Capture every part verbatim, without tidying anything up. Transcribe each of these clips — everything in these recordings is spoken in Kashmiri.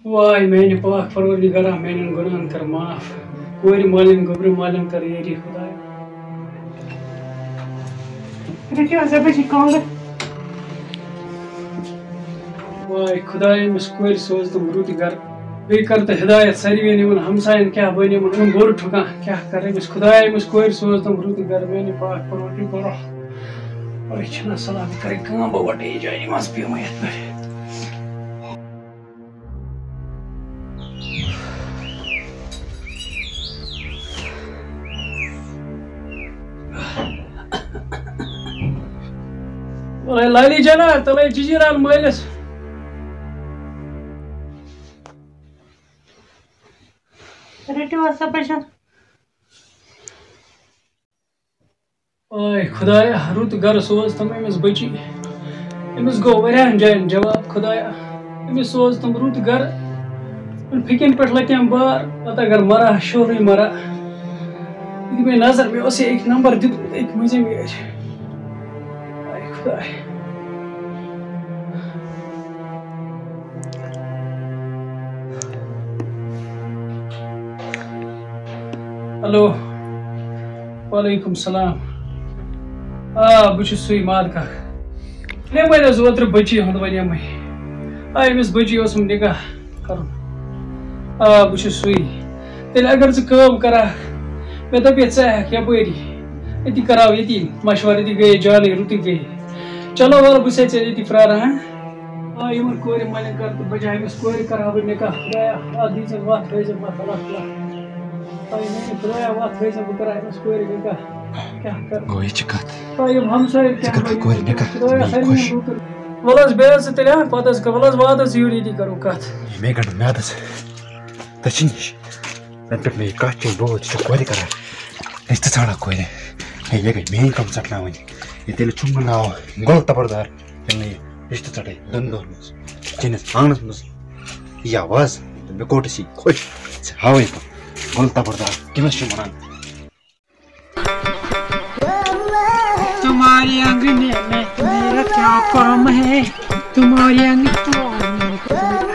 واے میانہِ پاک پروردگارا، میانٮ۪ن گۄناہن کر معاف۔ کورِ مالٮ۪ن، گوٚبرِ مالٮ۪ن کر یٲری خدایا۔ رٔٹِو حظ، یَپٲرۍ چھِ کانٛگٕر۔ واے خدایا، أمِس کورِ سوز تِم رُت گرٕ۔ بیٚیہِ کر تہٕ ہدایت ساروِین یِمن ہمساین کیٛاہ بنہِ، یِمن یِم بوٚڑ ٹھُکان کیٛاہ کر أمِس۔ خدایا، أمِس کورِ سوز تِم رُت گرٕ، میانہِ پاک پروردگارا۔ أسۍ چھِنہٕ سلام کرٕنۍ کٲم، بہٕ وَٹہٕ یہِ جایہِ منٛز پیوٚمُت یَتھ پٮ۪ٹھ۔ وَلَے لالی جانا، تَلَے جِجیٖران مٲلِس۔ رٔٹِو حظ سا پَشَن۔ آے خدایا، رُت گرٕ سوز تم أمِس بٔچی۔ أمِس گوٚو واریاہن جاین جواب خدایا۔ أمِس سوز تم رُت گرٕ۔ وۄنۍ فِکِن پٮ۪ٹھ لَتہِ أمۍ بار، پتہٕ اگر مرا، شورٕے مرا۔ یہِ دِ مےٚ نظر، مےٚ اوس یہِ أکۍ نمبر دیُتمُت، أکۍ مٔنٛزِم یٲرۍ۔ آے خدایا۔ ہیلو۔ وعلیکم السلام۔ آ، بہٕ چھُس سُے ماد کاک۔ مےٚ وَنہِ حظ اوترٕ بٔچی ہُنٛد وَنیمَے۔ آ، أمِس بٔچی اوسُم نِکاح کَرُن۔ آ، بہٕ چھُس سُے۔ تیٚلہِ اگر ژٕ کٲم کَرَکھ، مےٚ دوٚپ یہِ ژٕ ہٮ۪کھ یَپٲری۔ أتی کَرہاو ییٚتی مَشوَرٕ، أتی گٔیے جانٕے، رُتُے گٔیے۔ چلو وَلہٕ، بہٕ چھُسَے ژےٚ ییٚتی پرٛاران، ہا؟ آ، یِمَن کورٮ۪ن مَنٮ۪ن کَر تہٕ بَجایہِ أمِس کورِ کَرٕہا بہٕ نِکاح۔ خۄدایا، اَتھ دیٖزٮ۪م وَتھ، ہٲیزٮ۪م وَتھ، اللہ تعالیٰ۔ آ، یہِ میٛانہِ خۄدایا، وَتھ ہٲیزٮ۪م، بہٕ کَرٕ أمِس کورِ نِکاح۔ کیٛاہ کَرٕ؟ گوٚو، یہِ چھِ کَتھ۔ آ، یِم ہمسایہِ ژٕ کَرکھا کورِ نِکاح؟ خۄدایا، میٛٲنۍ سارنٕے خۄش۔ لوٗکَن۔ وَلہٕ حظ، بیٚہہ حظ ژٕ تیٚلہِ، ہا؟ پَتہٕ حظ کَرو، وَلہٕ حظ، واتہٕ حظ یوٗرۍ ییٚتی کَرو کَتھ۔ یہِ مےٚ گَنٛڈ میٛادَس۔ تَتہِ چھِنہٕ یہِ۔ تَنہٕ پٮ۪ٹھ مےٚ یہِ کَتھ چٲنۍ بوٗز، ژٕ چھُکھ کورِ کَران۔ أسۍ تہِ ژھانٛڈان کورِ۔ ہے، یہِ گٔے میٛٲنۍ کٲم ژَٹناوٕنۍ۔ یہِ تیٚلہِ چھُنہٕ مےٚ ناو گۄل تَبَردار۔ ییٚلہِ نہٕ یہِ رِشتہٕ ژَٹے دۄن دۄہَن منٛز۔ چٲنِس آنٛگنَس منٛز یہِ آواز تہٕ مےٚ کوٚرُس یہِ خۄش۔ ژٕ ہاوَے بہٕ گۄل تَبَردار کٔمِس چھِ وَنان۔ تمہارے آنگن میں میرا کیا کام ہے؟ تمہارے آنگن تو آدمی ہے۔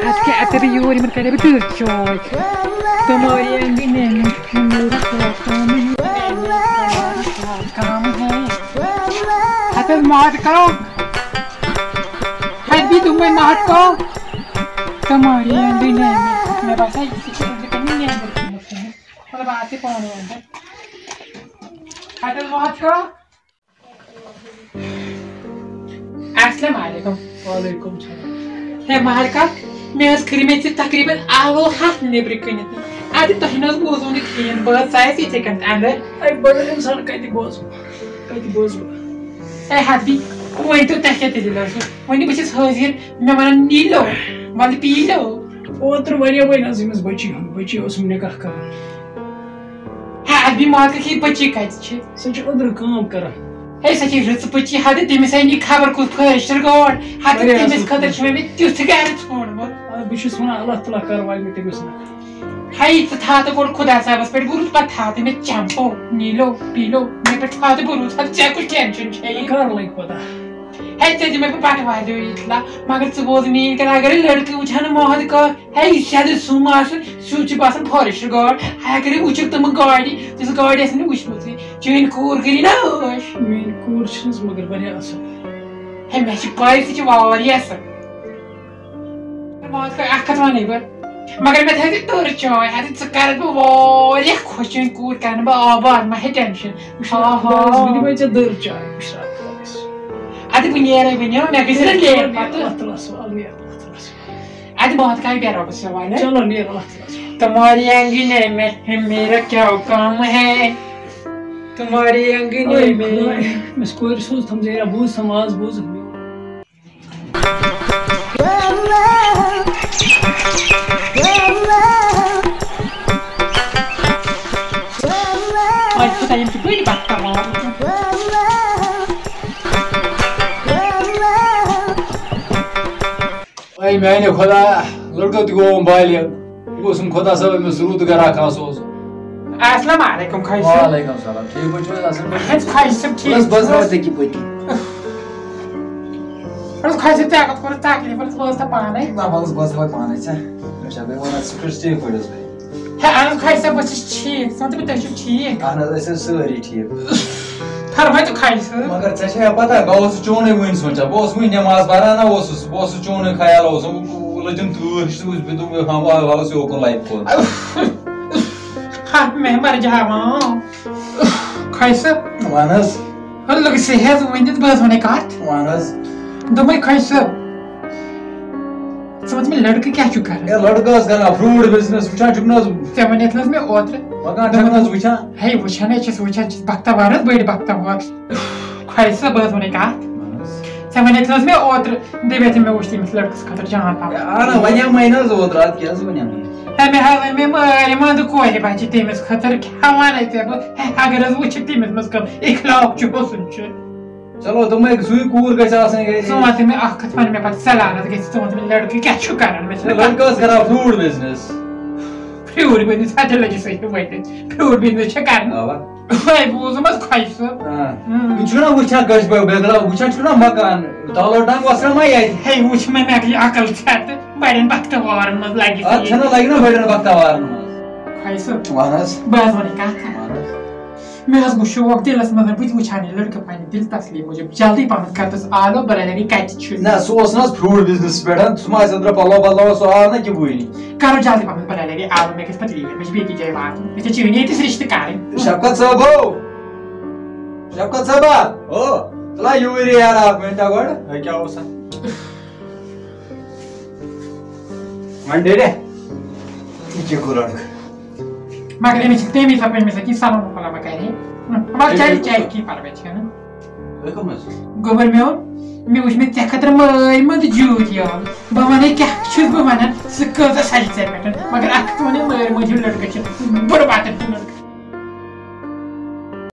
اَتھ کیٛاہ اَتہِ یور یِمَن کَرے بہٕ تٔتھۍ جاے۔ تمہارے آنگن میں میرا کیا کام ہے؟ کام ہے۔ اَتہِ حظ مہت کاک۔ حبی تمے مہت کاک۔ تمہارے آنگن میں مےٚ باسان یہِ چھِ أنٛدرٕ کَنہِ نیٚنٛدٕر کٔرمٕژ۔ مطلب، آ، تہِ پانہٕ وَنان۔ اَتہِ حظ واتہٕ کانٛہہ۔ السلام علیکم۔ وعلیکم السلام۔ ہے مہرکا، مےٚ حظ کٔرۍ مےٚ ژےٚ تقریٖباً اَوٕ ہَتھ نیٚبرِ کٔنِتھ۔ اَدٕ تۄہہِ نہ حظ بوزوٕ نہٕ کِہیٖنۍ، بہٕ حظ ژایَس یِتھَے کٔنٮ۪تھ اَندَر۔ اے، بٔڑٕ اِنسان کَتہِ بوزٕ؟ کَتہِ بوزٕ بہٕ؟ اے حبی، وۄنۍ تہٕ تۄہہِ کیٛاہ دٔلیٖل ٲسوٕ؟ وۄنۍ بہٕ چھَس حٲضِر، مےٚ وَنان نیٖلو، وَلہٕ پیٖلو۔ اوترٕ وَنیومَے نہ حظ أمِس بٔچی ہُنٛد، بٔچی اوسُم نِکاح کَرُن۔ ہے حبی، ماکہٕ کی بٔچی کَتہِ چھِ؟ سۄ چھِ أنٛدرٕ کٲم کَران۔ ہے، سۄ چھِ رٕژ بٔچی، ہَتہٕ تٔمِس ہے نی خبر کُس فٲرِشتَر گاڈ، ہَتہٕ واریاہ تٔمِس اَصٕل۔ خٲطرٕ چھُ مےٚ مےٚ تیُتھ گَرٕ ژھونٛڈمُت۔ آ، بہٕ چھُس وَنان، اللہ تعالیٰ کَر والہِ مےٚ تٔمِس نَکھٕ۔ ہے، ژٕ تھاو تہٕ گۄڈٕ خۄدا صٲبَس پٮ۪ٹھ بروٗسہٕ، پَتہٕ تھاو تہٕ مےٚ چَمپو، نیٖلو، پیٖلو، مےٚ پٮ۪ٹھ تھاو تہٕ بروٗسہٕ، ہَتہٕ ژےٚ کُس ٹٮ۪نشَن چھےٚ یہِ؟ کَر لَگہِ پَتہ؟ ہے، ژےٚ دِمَے بہٕ بَٹہٕ والیو یہِ اطلاع، مگر ژٕ بوز میٛٲنۍ کَتھ، اَگَرے لٔڑکہٕ وٕچھِ ہا نہٕ ماہَت کانٛہہ، ہے، یہِ چھِ سیٚدٕ سُم آسُن، سیوٚد چھُ باسان فارٮ۪سٹ گاڈ۔ ہے، اَگَرے وٕچھُکھ تِمَن گاڑِ، تِژھ گاڑِ آسہِ نہٕ وٕچھمٕژٕے۔ چٲنۍ کوٗر کٔری نا عٲش۔ میٛٲنۍ کوٗر چھِنَس مگر واریاہ اَصٕل۔ ہے، مےٚ چھِ پَے ژٕ چھِ واریاہ اَصٕل۔ ماز کھے اکھ ہتھ وَنَے بہٕ۔ مگر مےٚ تھٲیزِ تٔر چاے، اَدٕ ژٕ کَرَکھ بہٕ واریاہ خۄش، چٲنۍ کوٗر کَرَن بہٕ آباد، مہ ہے ٹٮ۪نشَن۔ آہا۔ بہٕ دِمَے ژےٚ دٔر چاے، بہٕ چھُس راتھ کَران۔ اَدٕ بہٕ نیرَے وٕنہِ، مےٚ گٔژھِ نا لیٹ پَتہٕ۔ وَتھ تُلَس وَل، نیر وَتھ تُلَس۔ اَدٕ بہٕ ہَتھ کَرٕ بیٚہہ رۄبَس حوالہٕ۔ چلو، نیر وَتھ تُلَس۔ تمہاری آنگن میں میرا کیا کام ہے؟ تمہاری آنگن اے میں۔ خدایا، مےٚ کورِ سوز تھَم ژےٚ، یا بوٗز تھَم آز بوٗزُتھ میون۔ آے خۄدا، یِم چھِ بٔڑۍ بختاوار۔ اے میانہِ خۄدا، لٔڑکہٕ تہِ گوٚوُم بالغ۔ یہِ گوٚژھُم خۄدا صٲب أمِس رُت گرا کانٛہہ سوزُن۔ السلام علیکم خۄجہِ صٲب۔ وعلیکم السلام، ٹھیٖک پٲٹھۍ چھِو حظ؟ اَصٕل پٲٹھۍ؟ اہن خۄجہِ صٲب، ٹھیٖک بس، بس، چھِو حظ؟ روزِ تٔکی پٔتی۔ اہن خۄجہِ صٲب، ژےٚ کَتھ کوٚرُتھ تکلیٖف، ژٕ بوز تہٕ پانے۔ نہ، بس، بس، بس پانے، ژےٚ، مےٚ چھا بیٚیہِ وَنان، ژٕ کِژھ ٹھیٖک پٲٹھۍ ٲس بیٚیہِ؟ ہے، اہن خۄجہِ صٲب، بہٕ چھُس ٹھیٖک، ژٕ وَن تہٕ مےٚ، تُہۍ چھِو ٹھیٖک؟ اہن حظ، أسۍ حظ سٲری ٹھیٖک۔ فرمٲیتو خۄجہِ صٲب۔ مگر ژےٚ چھےٚ پتہ، بہٕ اوسُس چونُے وٕنۍ سونٛچان، بہٕ اوسُس وٕنۍ نٮ۪ماز پَران نہ اوسُس، بہٕ اوسُس چونُے خیال اوسُم، لٔجِم تۭر ہِش، تہٕ بہٕ دوٚپ، ہاں، بہٕ ہاوس یوکُن لایِف کوٚر۔ ہتھ مےٚ مرجاوان۔ خۄجہِ صٲب۔ وَن حظ۔ ہو، لوٚگ صحیح حظ ؤنِتھ، بہٕ حظ وَنے کَتھ۔ وَن حظ۔ دوٚپمَے خۄجہِ صٲب، ژٕ وَن تہٕ مےٚ، لٔڑکہٕ کیٛاہ چھُ کَران؟ ہے، لٔڑکہٕ حظ کَران fruit business، وٕچھان چھُکھ نہ حظ؟ ژےٚ وَنیتھ نہ حظ مےٚ اوترٕ۔ مگر چھُکھ نہ حظ وٕچھان؟ ہے، وٕچھان حظ چھِس، وٕچھان چھِس، بختاوار حظ، بٔڑۍ بختاوار۔ خۄجہِ صٲب، بہٕ حظ وَنے کَتھ۔ وَن حظ۔ ژےٚ وَنیتھ نہ حظ مےٚ اوترٕ، دَپیتھ مےٚ وٕچھ تٔمِس لٔڑکَس خٲطرٕ جان پَہَم۔ ہے، اَہَن حظ، وَنیٛومَے نہ حظ اوترٕ، اَدٕ کیٛاہ حظ وَنیٛومَے؟ ہے، مےٚ حظ أنۍ مےٚ مٲرۍ منٛدٕ کورِ بَچہِ تٔمِس خٲطرٕ، کیٛاہ وَنَے ژےٚ بہٕ؟ ہے، اگر حظ وٕچھِ تٔمِس منٛز کانٛہہ اخلاق چھُ، حُسن چھُ۔ چلو، دوٚپمَے، سُے کوٗر گژھِ آسٕنۍ گرِ۔ ژٕ وَن تہٕ مےٚ اَکھ کَتھ، وَن مےٚ پَتہٕ سَلامَت گژھِ، ژٕ وَن تہٕ مےٚ، لٔڑکہٕ کیٛاہ چھُ کَران؟ مےٚ ہے، چھُنہٕ لٔڑکہٕ حظ کَران fruit business۔ Fruit business، ہَتہٕ لَگہِ سُہ تہِ ؤنِتھ۔ Fruit business چھےٚ کَران۔ اَوا۔ وۄنۍ بوٗزُم حظ خۄجہِ صٲب۔ آ۔ ہُم۔ یہِ چھُنہ وٕچھان کٲنٛسہِ پٮ۪ٹھ، بٮ۪گڑا وٕچھان چھُنہ مکان، تالو ڈنٛگ وۄسران ما یَتہِ؟ ہے، وٕچھ مےٚ، مےٚ گٔے عقل ژےٚ تہٕ بَڑٮ۪ن بختاوارَن منٛز لَگہِ اَتھ ژےٚ۔ چھَنہ لَگہِ نہ بَڑٮ۪ن بختاوارَن منٛز۔ خۄجہِ صٲب۔ وَن حظ۔ بہٕ حظ وَنَے کَتھ۔ وَن حظ۔ مےٚ حظ گوٚو شوق دِلَس منٛز، بہٕ تہِ وٕچھ ہا یہِ لٔڑکہٕ پنٛنہِ دِل تسلی موٗجوٗب۔ جلدی پَہَن کَر تَس آلو، بہٕ رَٹہٕ یہِ کَتہِ چھُ۔ نہ، سُہ اوس نہ حظ fruit business پٮ۪ٹھ، سُہ ما آسہِ أنٛدرٕ پَلو بدلاوان، سُہ آو نہ کِہیٖنۍ۔ کَرو جلدی پَہَن، بہٕ رَٹہٕ یہِ آلو، مےٚ گژھِ پَتہٕ لیٹ، مےٚ چھِ بیٚیہِ کِس جایہِ واتُن، مےٚ چھِ چٲنۍ ییٚتِس رِشتہٕ کَرٕنۍ۔ شفقت صٲب ہو، شفقت صٲبا، ہو، تُلہ یوٗرۍ یارا اَکھ مِنٹا گۄڈٕ۔ ہے، کیٛاہ اوس اَتھ؟ وۄنۍ ڈٔریا؟ یہِ کیٛاہ گوٚو لڑکہٕ؟ مگر أمِس چھِ تَمہِ حساب پٔرمٕژ کہِ سلام علیکم کرے۔ وۄنۍ چاہے چاہے کی پرواے چھَنہٕ۔ تُہۍ کٕم حظ؟ گوٚبُر میون، مےٚ وٕچھ مےٚ ژےٚ خٲطرٕ مٲلۍ منٛد جوٗتۍ یَوٕ۔ بہٕ وَنے کیٛاہ چھُس بہٕ وَنان، ژٕ کۭژاہ سَجہِ ژےٚ پٮ۪ٹھ۔ مگر اَکھ کَتھ وَنے مٲلۍ